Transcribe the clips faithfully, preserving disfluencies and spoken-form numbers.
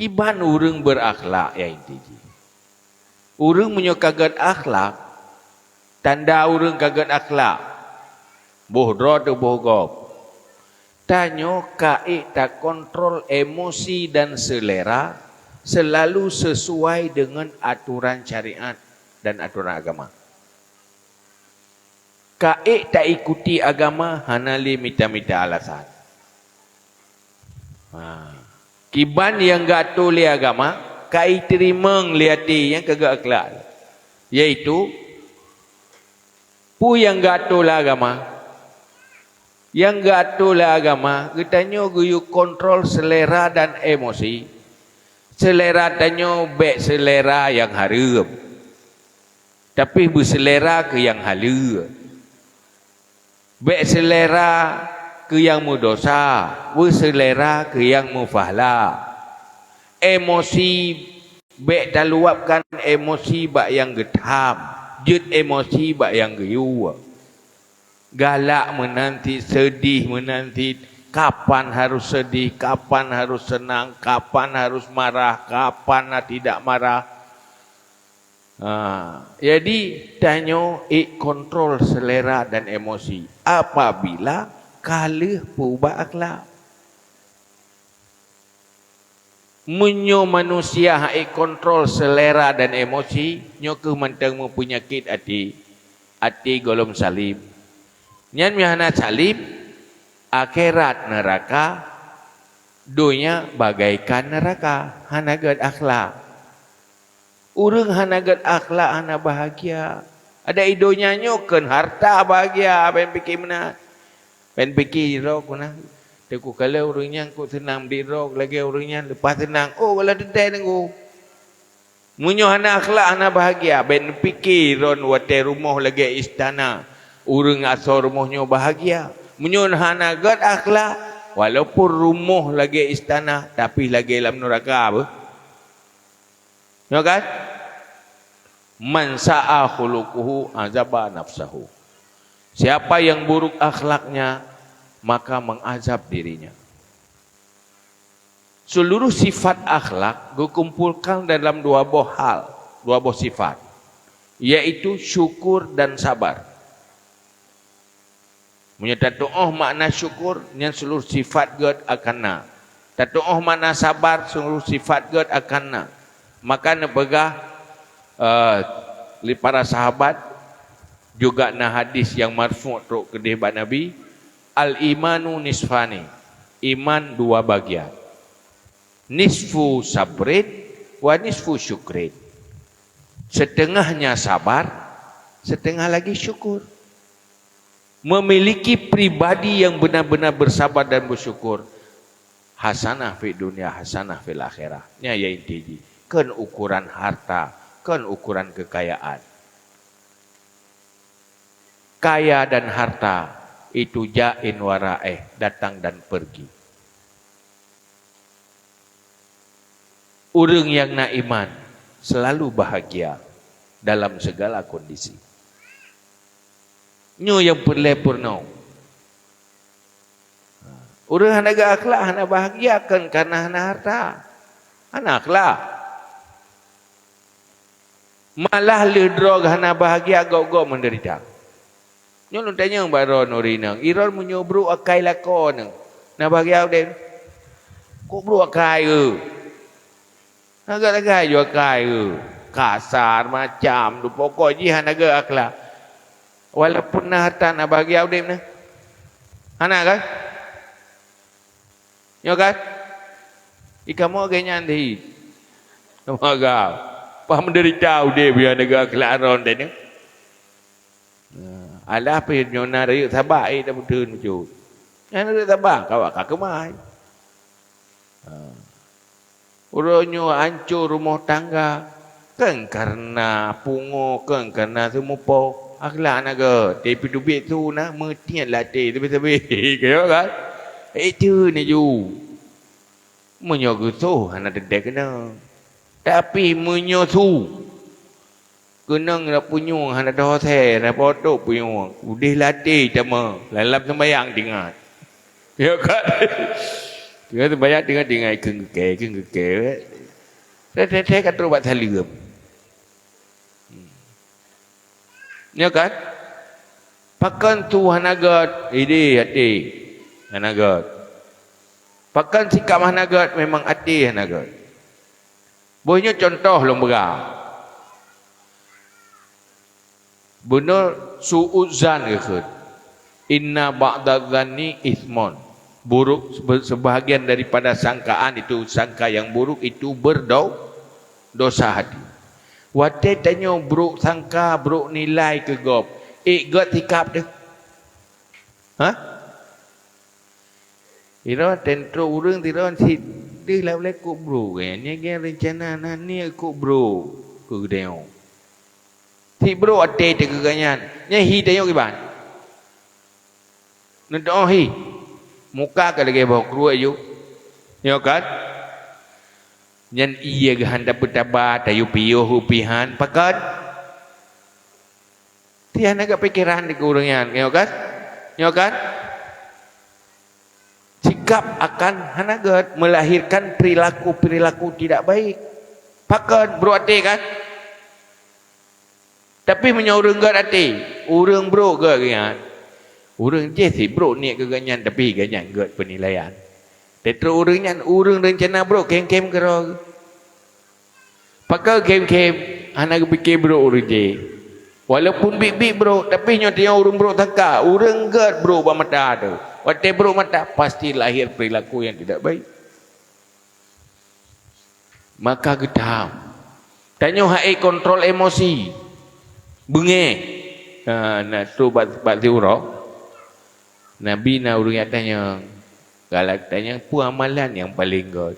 Kiban ureuëng beurakhlak, ya inti jih. Ureuëng meunyoe ka gét akhlak, tanda ureuëng ka gét akhlak, boh droe teuh boh gob. Tanyoe ka ék takontrol emosi dan selera selalu sesuai dengan aturan syariat dan aturan agama. Ka ék taikuti agama, hana lé mita-mita alasan. Ha. Kiban nyang geuatô lé agama, ka iteurimong lé até nyang ka geuakhlak. Yaitu, peue nyang geuatô lé agama? Nyang geuatô lé agama, geutanyoe geuyue kontrol selera dan emosi. Selera tanyoe bék selera nyang hareuem, tapi beuselera keu nyang haleue. Bék selera keu nyang meudosa, beuselera keu nyang meupahala. Emosi, bék taluwabkan emosi bak nyang geutham, jeuet emosi bak nyang geuyue. Galak meunan cit, seudeh meunan cit, kapan harôh seudeh, kapan harôh seunang, kapan harôh marah, kapan na tidak marah. Ha, jadi tanyoe ék kontrol selera dan emosi apabila ka lheueh peuubah akhlak. Meunyoe manusia hana ék kontrol selera dan emosi, nyoe kheueh mantong meupeunyakét até, até gohlom saleb. Nyan meuhana saleb, akhirat neuraka, donya bagaikan neuraka, hana gét akhlak. Ureuëng hana gét akhlak hana bahagia. Adak i donya nyoe kheun harta bahagia, bék pike meunan. Bék pike droe keunan. Teungku, kalau ureuëng nyan kok seunang bri droe lagée ureuëng nyan, leupah seunang, oh, galak teuntée teungku. Meunyoe hana akhlak hana bahagia, bék pike droe watée rumoh lagée istana. Ureuëng asoe rumoh nyoe bahagia. Meunyoe hana gét akhlak, walaupun rumoh lagée istana, tapi lagée lam neuraka beuh. Nyoe kan? "Man sa'a khuluquhu azaba nafsahu." Siapa yang buruk akhlaknya, maka mengazab dirinya. Seluruh sifat akhlak geukumpulkan dalam dua boh hal, dua boh sifat, yaitu syukur dan sabar. Meunyoe tatu'oh makna syukur, nyan seluruh sifat gét akan na. Tatu'oh makna sabar, seluruh sifat gét akan na. Maka neupeugah, eh, lé para sahabat, juga na hadis nyang marfu' trok keudeh bak Nabi, "Al-imanu nisfani." Iman dua bagian. "Nisfu sabrin wa nisfu syukrin." Setengahnya sabar, setengah lagi syukur. Memiliki pribadi yang benar-benar bersabar dan bersyukur, hasanah fid dunya, hasanah fil akhirah. Nyan ya inti jih. Kon ukuran harta, kon ukuran kekayaan. Kaya dan harta itu jain wa raih, datang dan pergi. Ureuëng nyang na iman selalu bahagia dalam segala kondisi. Nyoe nyang peureulée peurunoe. Ureuëng hana gét akhlak hana bahagia kon kareuna hana harta, hana akhlak. Malah lheueh droe hana bahagia, gob-gob meudeurita. Nyoe lôn tanyong bak droeneuh ureuëng inong, droeneuh meunyoe brok akai lakoe neuh, na bahagia udeb? Kok brok akai, eu? Na gét akai ju akai, eu? Kasar macam tu, pokok jih hana gét akhlak. Walaupun na harta, na bahagia udeb neuh? Hana kan? Nyoe kan? Di kamoe lagée nyan di. Sama gau. Pah meudeurita udeb nyang hana gét akhlak droe teuh nyoe. Nah, alah pih nyoe na rayeuk saba, eh, dak beutôi bacut. Nyan rayeuk saba, ka awak ka keumai. Ha. Uroe nyoe ancô rumoh tangga, kon kareuna pungo, kon kareuna seumupoh. Akhlak na gét, tapi teubiet su na, meutiet lam até sabe-sabe. Ka nyoe kan? Itu neujue. Meunyoe geusoh hana teuntée keunong. Tapi meunyoe su, keunong dak punyueng hana teuhosée, hana potôk punyueng. Udeh lam até teuma, lam, lam seumayang teuingat. Ya kan? Teungoh seumayang teungoh teuingat, kheun geukée, kheun geukée. Teuh-teuh ka trok bak saleuem. Hmm. Nyo kan? Pakon su hana gét, idéh até hana gét. Pakon sikap hana gét, memang até hana gét. Boh nyoe cuntoh lôn peugah. Beuneu su'udzan geukheun. Inna ba'dadz-dzanni itsmun. Buruk, sebe-, sebahagian daripada sangkaan itu, sangka yang buruk itu berdo-, dosa hati. Watée tanyoe brok sangka, brok nilai keu gob, ék gét sikap teuh. Hah? Sidroe teuntreuk ureuëng sidroe sit deuh lam lé kok brok, eh, nyan geurencana na niet kok brok keu geutanyoe. Sit brok até teuh keu gobnyan, nyan hi tanyoe kiban. Neutuoh hi, muka ka lagée boh kruet aju. Nyoe kan? Nyan ié geuhan tapeutaba, tayue piôh u pihan, pakon? Tiah na geupikéran di ureuëng nyan, nyoe kan? Nyoe kan? Sikap akan hana gét, melahirkan perilaku-perilaku tidak baik. Pakon? Brok até kan? Tapi meunyoe ureuëng gét até, ureuëng brok gét geuh nyan, ureuëng jéh sit brok niet keu gobnyan, tapi gobnyan gét peunilaian. Teutrok ureuëng nyan, ureuëng rencana brok kém-kém keudroe. Pakon kém-kém, hana geupike brok ureuëng jéh. Walaupun biet-biet brok, tapi nyoe tanyoe ureuëng brok sangka, ureuëng gét brok bak mata teuh. Watée brok mata, pasti lahir perilaku yang tidak baik. Maka geutam. Tanyoe ha'ék kontrol emosi. Beungéh. Ha, na trok bak, bak siuroe. Nabi na ureuëng nyang tanyong. Galak tanyong, peue amalan nyang paleng gét?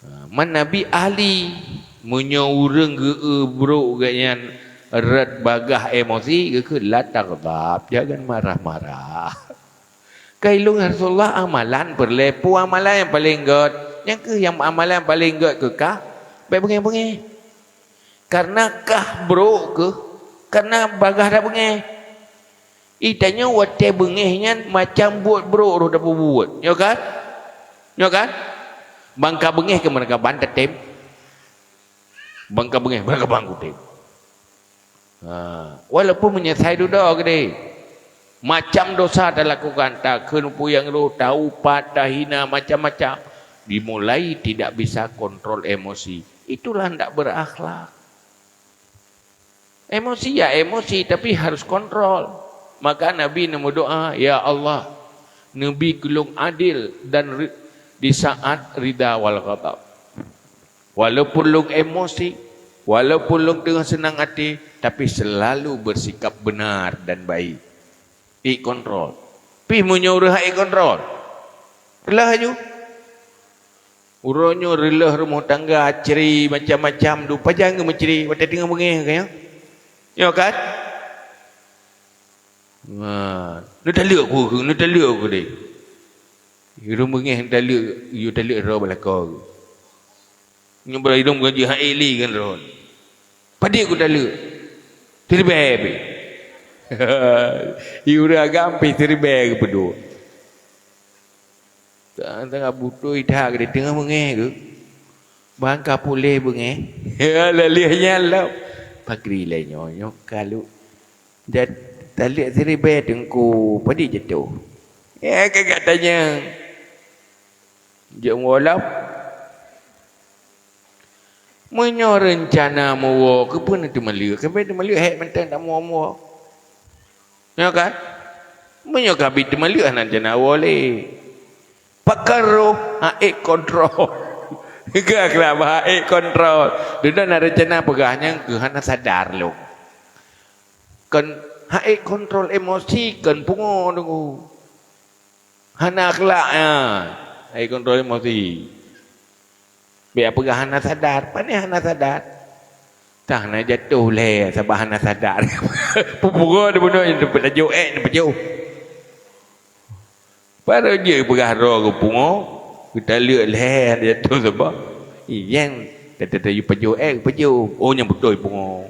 Ha, man Nabi ahli. Meunyoe ureuëng geu-eu brok gobnyan rot bagaih emosi, geukheun, "La taghdab, jangan marah-marah." Ka ilôn, "Ya Rasulullah, amalan peureulée peue amalan nyang paleng gét?" "Nyan kheueh nyang amalan paleng gét keu kah, bék beungéh-beungéh. Kareuna kah brok kheueh, kareuna bagaih tabeungéh." Ih, tanyoe watée beungéh nyan macam buet brok roh tapeubuet. Nyoe kan? Nyoe kan? Ban ka beungéh keu meurakaban tatem. Ban ka beungéh meurakaban kutem. Ha, walaupun meunyoe sai dudoe keudeh, macam dosa talakukan, takheun peue nyang roh, taupat, tahina, macam-macam, dimulai tidak bisa kontrol emosi. Itulah ndak berakhlak. Emosi ya emosi, tapi harus kontrol. Maka Nabi neumeudoa, "Ya Allah, neubi keu lôn adil dan ri-, di saat rida wal ghadab." Walaupun lôn emosi, walaupun lôn teungoh seunang até, tapi selalu bersikap benar dan baik. Ék kontrol. Pih meunyoe ureuëng hana ék kontrol, reuloh aju. Uroe nyoe reuloh rumoh tangga, cre macam-macam, dum pajan geumeucre watée teungoh beungéh, kan? Nyoe kan? Ha, neutaleuek ku, neutaleuek ku deh. Ureuëng beungéh neutaleuek, yue taleuek droe bak lakoe. Nyoe bak idong gaji hai li kan droe. Padit ku taleuek. Siribée pih. Yue ureuëng agam pih siribée geupeuduek. Teuka butôi that geutanyoe beungéh geuh. Ban ka puléh beungéh. Lheueh nyan lom. Pakri lé nyoe, nyoe kalu. Dan taleuek siribée teungku, padit jatoh. Ya, ka gata nyang. Jeuet meuwoe lom. Meunyoe reuncana meuwoe, keupeue na teumaleuek? Keupeue teumaleuek hék mantong tameuwoe-woe? Nyoe kan? Meunyoe ka bi teumaleuek hana rencana woe lé. Pakon roh ha'ék kontrol. Ka keulah ha'ék kontrol. Duna na rencana peugah nyang keu hana sadar lom. Kon ha'ék kontrol emosi kon pungo deungoe. Hana akhlak nyan. Ha'ék kontrol emosi. Biar peugah hana sadar, pane hana sadar. Tah na jatoh lé sabab hana sadar. Peupungo di bunoe nyan teupeu tajok ék neupajoh. Baru jeuet peugah droe geupungo, geutaleuek lé hana jatoh sabab. Iyang tata-tata pajoh ék pajoh. Oh nyang beutôi pungo.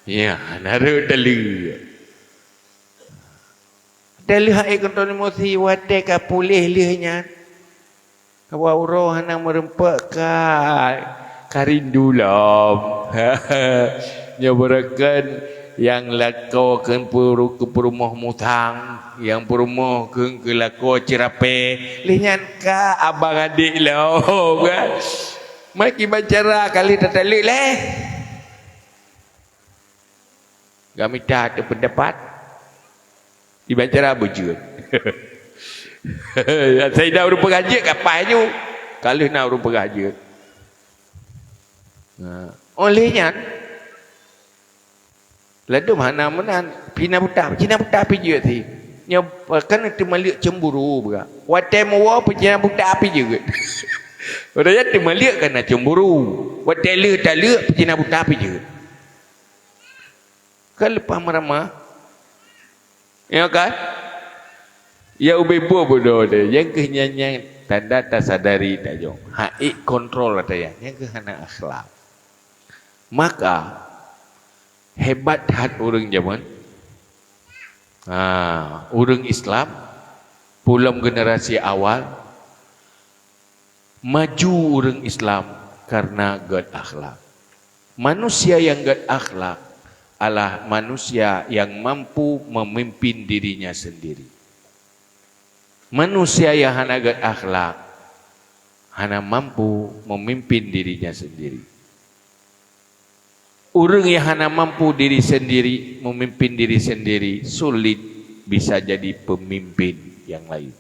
Ya, hana rhot taleuek. Taleuek ha'ék kontrol emosi watée ka puléh lheueh nyan. Kawa uroe hana meureumpok ka Ka rindu lom. Nyoe beureukan nyang lakoe keu peuru-, keu peurumoh musang, nyang peurumoh keu, keu lakoe ceurapée. Lheueh nyan ka abang adék lom, kan? Meukiban cara ka lheueh tataleuek lé. Ka mita teupeundapat. Kiban cara beujeuet. Asai na ureuëng peugah jeuet ka paih nyoe. Ka lheueh na ureuëng peugah jeuet. Nah, óh lheueh nyan, ladôm hana meunan, pih na buta, pih na buta pih jeuet si. Nyoe, kan teumaleuek cemburu beuga. Watée meuwoe pih na buta pih jeuet. Watée nyan teumaleuek kan na cemburu. Watée lheueh taleuek pih na buta pih jeuet. Kan leupah meuramah. Ya kan? Ya ubé buet bodoh deh. Nyang keuh nyan, nyan tanda tasadari tajong. Hak ék kontrol ata nyan. Nyang keuh hana akhlak. Maka, hebat that ureuëng jameun. Ha, ureuëng Islam, pulom generasi awal, maju ureuëng Islam karena gét akhlak. Manusia nyang gét akhlak adalah manusia nyang mampu memimpin dirinya sendiri. Manusia nyang hana gét akhlak hana mampu memimpin dirinya sendiri. Ureuëng nyang hana mampu diri sendiri memimpin diri sendiri, sulit bisa jadi pemimpin nyang laén.